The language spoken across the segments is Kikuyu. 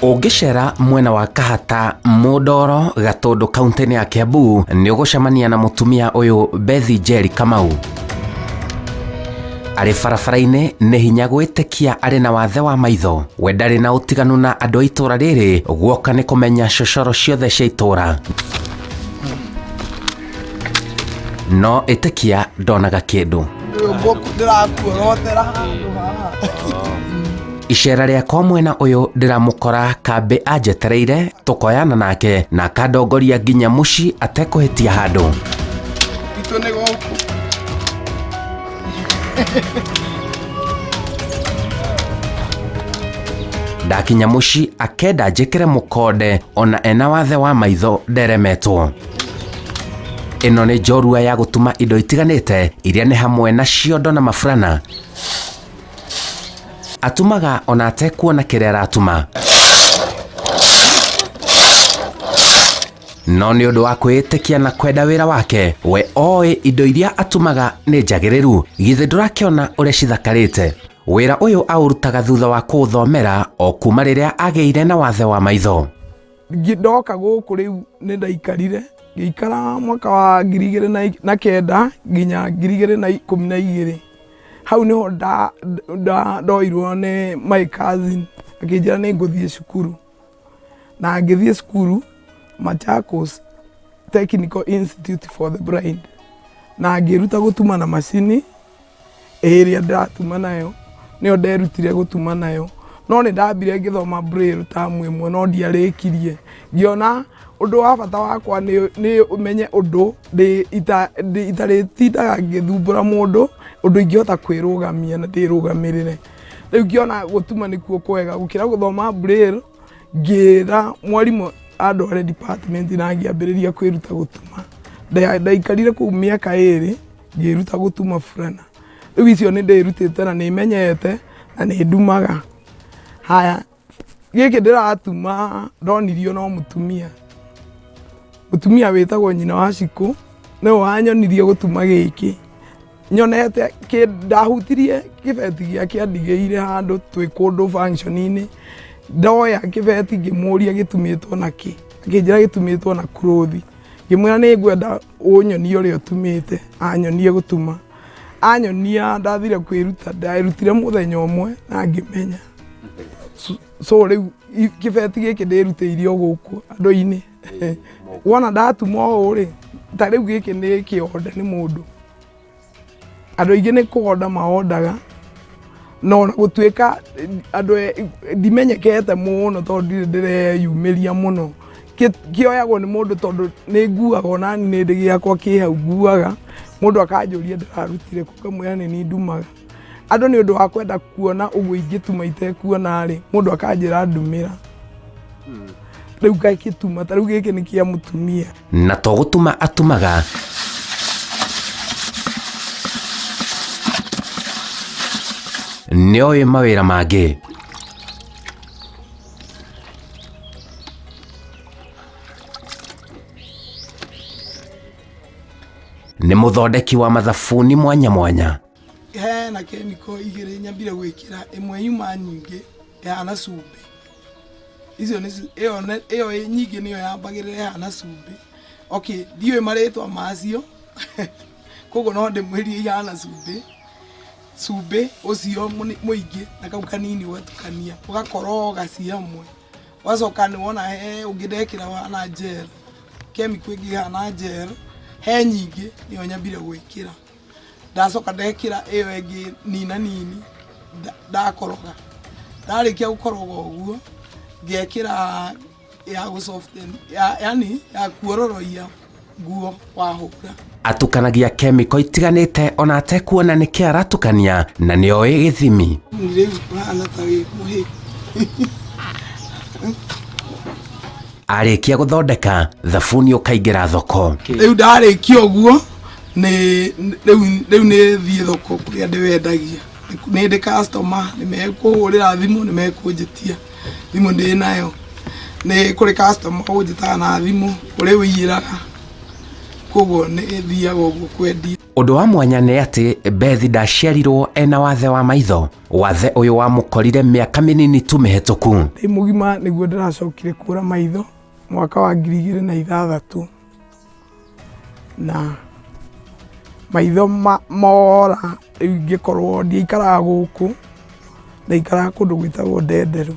Ũngĩcera mwena wa Kahata, Mũndoro, Gatũndũ kaunti-inĩ ya Kiambu nĩ ũgũcemania na mũtumia ũyũ Bethi Njeri Kamau. Arĩ barabara-inĩ nĩ hinya gwĩtĩkia arĩ na wathe wa maitho. We ndarĩ na ũtiganu na andũ a itũra rĩrĩ guoka nĩ kũmenya cocoro ciothe cia itũra. No ĩtĩkia ndonaga kĩndũ. Ndĩrakuorotera handũ haha. Icera rĩakwa mwena ũyũ ndĩramũkora kambĩ anjetereire tũkoyana nake na akandongoria nginya mũciĩ atekũhĩtia handũ. Itũ nĩ gũkũ. Ndakinya mũciĩ akenda njĩkĩre mũkonde ona ena wathe wa maitho nderemetwo. Ĩno nĩ njorua ya gũtuma indo itiganĩte iria nĩ hamwe na ciondo na maburana. Atumaga ona atekuona kĩrĩa aratuma. No nĩ ũndũ wa kwĩĩtĩkia na kwenda wĩra wake, we oĩ indo iria atumaga nĩ njagĩrĩru. Githĩ ndũrakĩona ũrĩa cithakarĩte? Wĩra ũyũ aũrutaga thutha wa kũũthomera o kuma rĩrĩa agĩire na wathe wa maitho. Ndoka gũkũ rĩu nĩ ndaikarire, ngĩikara mwaka wa 2009 nginya 2012. Hau nĩho ndoirwo nĩ my cousin akĩnjĩra nĩ ngũthiĩ cukuru. Na ngĩthiĩ cukuru Machakos Technical Institute for the Blind. Na ngĩruta gũtuma na macini ĩrĩa ndĩratuma nayo, nĩyo nderutire gũtuma nayo. No nĩ ndambire ngĩthoma braille term ĩmwe no ndiarĩkirie. Ngĩona ũndũ wa bata wakwa nĩ menye ũndũ itarĩtindaga ngĩthumbũra mũndũ, ũndũ ingĩhota kwĩrũgamia na ndĩrũgamĩrĩre. Rĩu ngĩona gũtuma nĩkuo kwega gũkĩra gũthoma braille, ngĩra mwarimũ andware department na ngĩambĩrĩria kwĩruta gũtuma. Ndaikarire kũu mĩaka ĩrĩ ngĩĩruta gũtuma burana. Rĩu icio nĩ ndĩrutĩte na nĩ menyete na nĩ ndumaga. Haya, gĩkĩ ndĩratuma ndonirio no mũtumia, mũtumia wĩtagwo nyina wa Cikũ nĩwe wanyonirie gũtuma gĩkĩ. Nyonete, ndahutirie kĩbeti gĩake andigĩire handũ twĩ kũndũ function -inĩ, ndoya kĩbeti ngĩmũria gĩtumĩtwo na kĩ, akĩnjĩra gĩtumĩtwo na cloth. Ngĩmwĩra nĩ ngwenda ũnyonie ũrĩa ũtumĩte, anyonie gũtuma. Anyonia ndathire kwĩruta, nderutire mũthenya ũmwe na ngĩmenya. So rĩu kĩbeti gĩkĩ ndĩrutĩire o gũkũ andũ-inĩ. Wona ndatuma ũũ rĩ, ta rĩu gĩkĩ nĩ kĩonde nĩ mũndũ. Andũ aingĩ nĩ kũonda maondaga, na ona gũtuĩka andũ ndimenyekete mũno tondũ ndirĩ ndĩreyumĩria mũno. Kĩoyagwo nĩ mũndũ tondũ nĩ nguaga ona niĩ nĩ ndĩ gĩakwa kĩ hau nguaga, mũndũ akanjũria ndĩrarutire kũ ngamwĩra nĩ niĩ ndumaga. Andũ nĩ ũndũ wa kwenda kuona ũguo ingĩtuma itekuona rĩ, mũndũ akanjĩra ndumĩra. Rĩu ngagĩtuma, ta rĩu gĩkĩ nĩ kĩa mũtumia. Na to gũtuma atumaga, nĩoĩ mawĩra mangĩ. Nĩ mũthondeki wa mathabuni mwanya mwanya. Hena kemiko igĩrĩ nyambire gwĩkĩra, ĩmwe yuma nyingĩ ĩhana cumbĩ. Icio nĩ ĩyo ĩyo nyingĩ nĩyo yambagĩrĩra ĩhana cumbĩ. Okay, ndiũĩ marĩtwa macio, koguo no ndĩmwĩrire ihana cumbĩ. Cumbĩ ũcio mũingĩ na kau kanini ũgatukania, ũgakoroga ciĩ hamwe. Ũgacoka nĩ wona he ũngĩ ndekĩra ũhana gel, chemical ĩngĩ ĩhana gel, he nyingĩ nĩyo nyambire gwĩkĩra. Ndacoka ndekĩra ĩyo ĩngĩ nina nini ndakoroga. Ndarĩkia gũkoroga ũguo, ngekĩra ya gũ soften, yaani ya kuororoia nguo wahũra. Atukanagia kemiko itiganĩte ona atekuona nĩkĩ aratukania na nĩoĩ gĩthimi. Rĩu ũhana ta wĩ mũhĩu. Arĩkia gũthondeka thabuni ũkaingĩra thoko. Rĩu ndarĩkia ũguo nĩ rĩu rĩu nĩ thiĩ thoko kũrĩa ndĩwendagia. Nĩ ndĩ customer nĩ mekũhũrĩra thimũ nĩ mekũnjĩtia thimũ ndĩ nayo. Nĩ kũrĩ customer ũnjĩtaga na thimũ, kũrĩ ũiyĩraga, koguo nĩ thiaga ũguo kwendia. Ũndũ wa mwanya nĩ atĩ Beth ndaciarirwo ena wathe wa maitho. Wathe ũyũ wamũkorire mĩaka mĩnini tu mĩhĩtũku. Ndĩ mũgima nĩguo ndĩracokire kũra maitho mwaka wa 2006, na maitho mora rĩu ingĩkorwo ndiaikaraga gũkũ, ndaikaraga kũndũ gwĩtagwo Ndenderũ.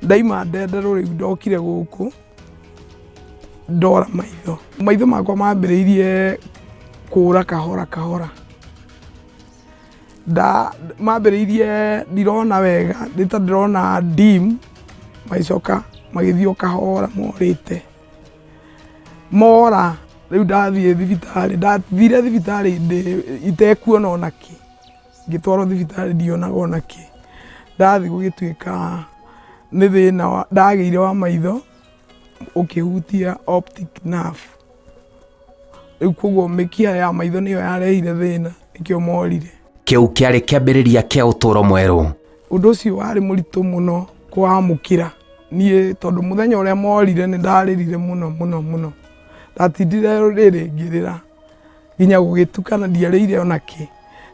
Ndaima Ndenderũ rĩu ndokire gũkũ ndora maitho. Maitho makwa mambĩrĩirie kũra kahora kahora. Mambĩrĩirie ndirona wega, nĩ ta ndĩrona dim, magĩcoka magĩthiĩ o kahora morĩte. Mora rĩu ndathiĩ thibitarĩ, ndathire thibitarĩ itekuona ona kĩ, ngĩtwarwo thibitarĩ ndionaga ona kĩ. Ndathiĩ gũgĩtuĩka nĩ thĩna ndagĩire wa maitho ũkĩhutia optic nerve. Rĩu koguo mĩkiha ya maitho nĩyo yarehire thĩna, nĩkĩo morire. Kĩu kĩarĩ kĩambĩrĩria kĩa ũtũũro mwerũ. Ũndũ ũcio warĩ mũritũ mũno kũwamũkĩra niĩ, tondũ mũthenya ũrĩa morire nĩ ndarĩrire mũno mũno mũno. Ndatindire rĩrĩ ngĩrĩra nginya gũgĩtuka na ndiarĩire ona kĩ,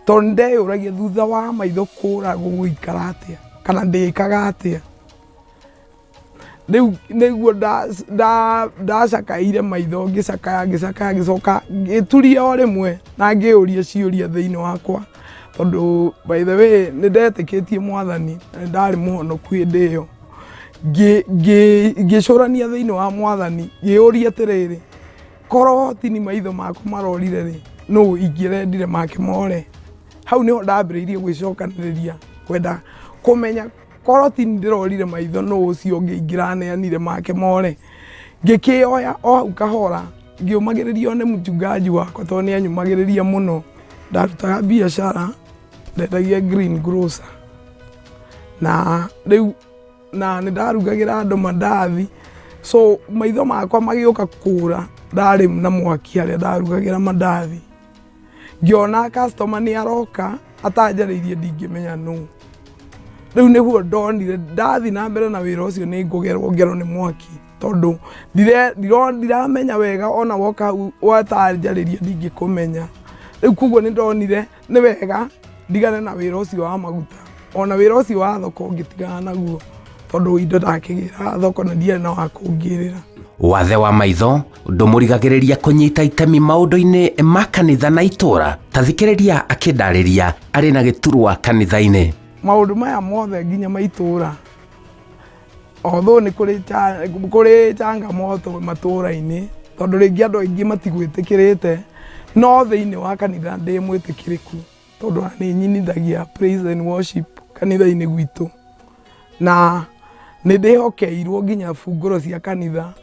tondũ nĩ ndeyũragia thutha wa maitho kũra gũgũikara atĩa, kana ndĩkaga atĩa. Rĩu nĩguo ndacakaire maitho, ngĩcakaya ngĩcakaya, ngĩcoka ngĩturia o rĩmwe na ngĩyũria ciũria thĩinĩ wakwa, tondũ by the way nĩ ndetĩkĩtie Mwathani na nĩ ndarĩ mũhonoku hĩndĩ ĩyo. Ngĩcũrania thĩinĩ wa Mwathani, ngĩyũria atĩrĩrĩ, korwo ti ni maitho makwa marorire rĩ, nũ ingĩrendire make more? Hau nĩho ndambĩrĩirie gwĩcokanĩrĩria kwenda kũmenya korwo ti ni ndĩrorire maitho, nũ ũcio ũngĩ ingĩraneanire make more? Ngĩkĩoya o hau kahora, ngĩũmagĩrĩrio nĩ mchungaji wakwa tondũ nĩ anyũmagĩrĩria mũno. Ndarutaga biacara, ndendagia green grocer, na rĩu na nĩ ndarugagĩra andũ mandathi, so maitho makwa magĩũka kũra, ndarĩ na mwaki harĩa ndarugagĩra mandathi. Ngĩona customer nĩ aroka atanjarĩirie, ndingĩmenya nũ. Rĩu nĩguo ndonire ndathiĩ na mbere na wĩra ũcio nĩ ngũgerwo ngero nĩ mwaki, tondũ ndiramenya wega, ona woka hau watanjarĩria ndingĩkũmenya. Rĩu koguo nĩ ndonire nĩ wega ndigane na wĩra ũcio wa maguta, ona wĩra ũcio wa thoko ngĩtigana naguo, tondũ indo ndakĩgĩra thoko na ndiarĩ na wa kũngĩrĩra. Wathe wa maitho ndũmũrigagĩrĩria kũnyita itemi maũndũ-inĩ ma kanitha na itũũra. Ta thikĩrĩria akĩndarĩria arĩ na gĩturwa kanitha-inĩ. Maũndũ maya mothe nginya ma itũũra, although nĩ kũrĩ changamoto matũũra-inĩ, tondũ rĩngĩ andũ aingĩ matigwĩtĩkĩrĩte, no thĩinĩ wa kanitha ndĩ mwĩtĩkĩrĩku, tondũ ona nĩ nyinithagia praise and worship kanitha-inĩ gwitũ, na nĩ ndĩhokeirwo nginya bungũro cia kanitha,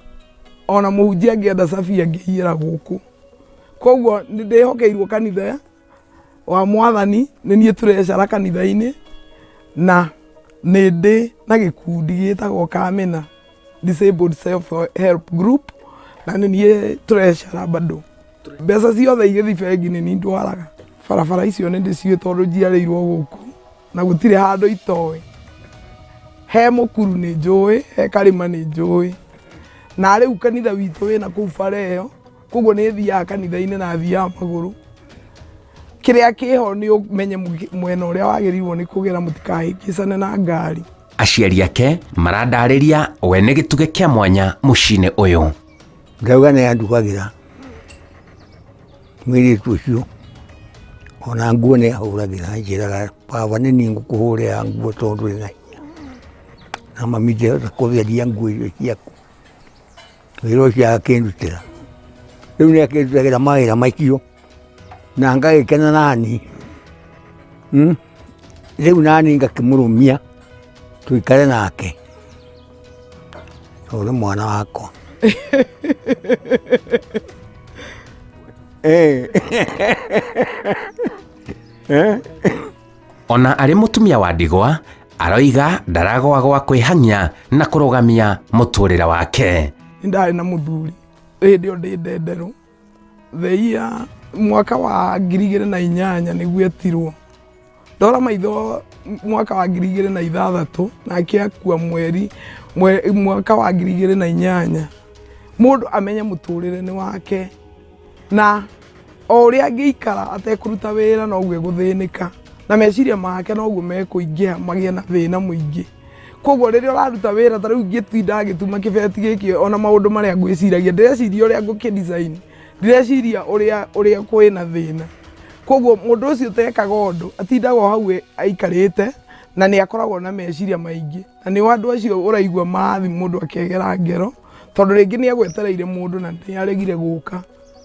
ona mũhunjia angĩenda cabi angĩiyĩra gũkũ. Koguo nĩ ndĩhokeirwo kanitha wa Mwathani, nĩ niĩ treasurer kanitha-inĩ, na nĩ ndĩ na gĩkundi gĩtagwo Kamina Disabled Self Help Group, na nĩ niĩ treasurer bado. Mbeca ciothe igĩthiĩ bengi nĩ niĩ ndwaraga. Barabara icio nĩ ndĩciũĩ tondũ njiarĩirwo gũkũ na gũtirĩ handũ itoĩ. He mũkuru nĩ njũĩ, he karĩma nĩ njũĩ. Na rĩu kanitha witũ wĩna kũu bara ĩyo, koguo nĩ thiaga kanitha-inĩ na thiaga magũrũ. Kĩrĩa kĩho nĩ ũmenye mwena ũrĩa wagĩrĩirwo nĩ kũgera mũtikahĩngĩcane na ngari. Aciari ake marandarĩria we nĩ gĩtugĩ kĩa mwanya mũciĩ-inĩ ũyũ. Ndauga nĩ andugagĩra mũirĩtu ũcio, ona nguo nĩ ahũragĩra, anjĩraga baba nĩ niĩ ngũkũhũrĩra nguo tondũ ndũrĩ na hinya, na mami ndĩrahota kũtheria nguo icio ciaku. Wĩra ũcio agakĩndutĩra, rĩu nĩ akĩndutagĩra mawĩra macio na ngagĩkena nani, Rĩu nani ngakĩmũrũmia tũikare nake tondũ nĩ mwana wakwa. Ona arĩ mũtumia wa ndigwa, aroiga ndaragwagwa kwĩhang'ia na kũrũgamia mũtũrĩre wake. Nĩ ndarĩ na mũthuri hĩndĩ ĩyo ndĩ Ndenderũ, the year mwaka wa 2008 nĩguo etirwo. Ndora maitho mwaka wa 2006, nake akua mweri mwaka wa 2008. Mũndũ amenye mũtũrĩre nĩ wake, na O ũrĩa angĩikara atekũruta wĩra noguo egũthĩnĩka, na meciria make noguo mekũingĩha magĩe na thĩna mũingĩ. Koguo rĩrĩa ũraruta wĩra ta rĩu ingĩtinda ngĩtuma kĩbeti gĩkĩ ona maũndũ marĩa ngwĩciragia, ndĩreciria ũrĩa ngũkĩ design, ndireciria ũrĩa ũrĩa kwĩna thĩna. Koguo mũndũ ũcio ũtekaga ũndũ atindaga o hau aikarĩte na nĩ akoragwo na meciria maingĩ, na nĩo andũ acio ũraigua marathiĩ mũndũ akegera ngero, tondũ rĩngĩ nĩ egwetereire mũndũ na nĩ aregire gũka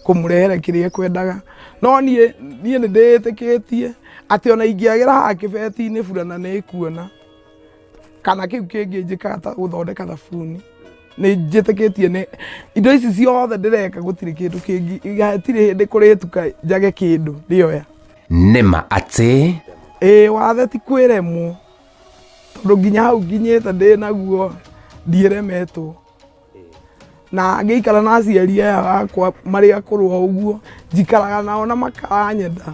kũmũrehere kĩrĩa ekwendaga. No niĩ niĩ nĩ ndĩĩtĩkĩtie atĩ ona ingĩagĩra haha kĩbeti-inĩ burana nĩ ĩkuona, kana kĩu kĩngĩ njĩkaga ta gũthondeka thabuni, nĩ njĩtĩkĩtie nĩ indo ici ciothe ndĩreka gũtirĩ kĩndũ kĩngĩ, hatirĩ hĩndĩ kũrĩtuka njage kĩndũ ndĩoya. Nĩma atĩ. Ĩĩ wathe ti kwĩremwo, tondũ nginya hau nginyĩte ndĩnaguo ndiĩremetwo. Na ngĩikara na aciari aya akwa marĩ akũrũ o ũguo, njikaraga nao na makaranyenda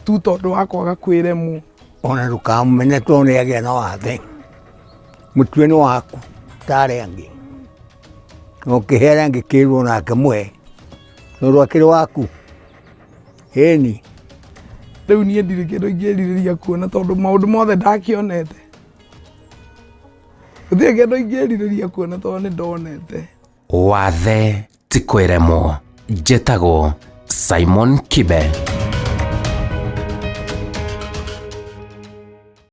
tu tondũ wa kwaga kwĩremwo. Ona ndũkamũmene tondũ nĩ agĩa na wathe, mũtue nĩ waku ta arĩa angĩ. Na ũkĩhe arĩa angĩ kĩndũ onake mũhe, tondũ akĩrĩ waku. Ĩni. Rĩu niĩ ndirĩ kĩndũ ingĩrirĩria kuona tondũ maũndũ mothe ndakĩonete. Gũtirĩ kĩndũ ingĩrirĩria kuona tondũ nĩ ndonete. Wathe ti kwĩremwo. Njĩtagwo Simon Kibe.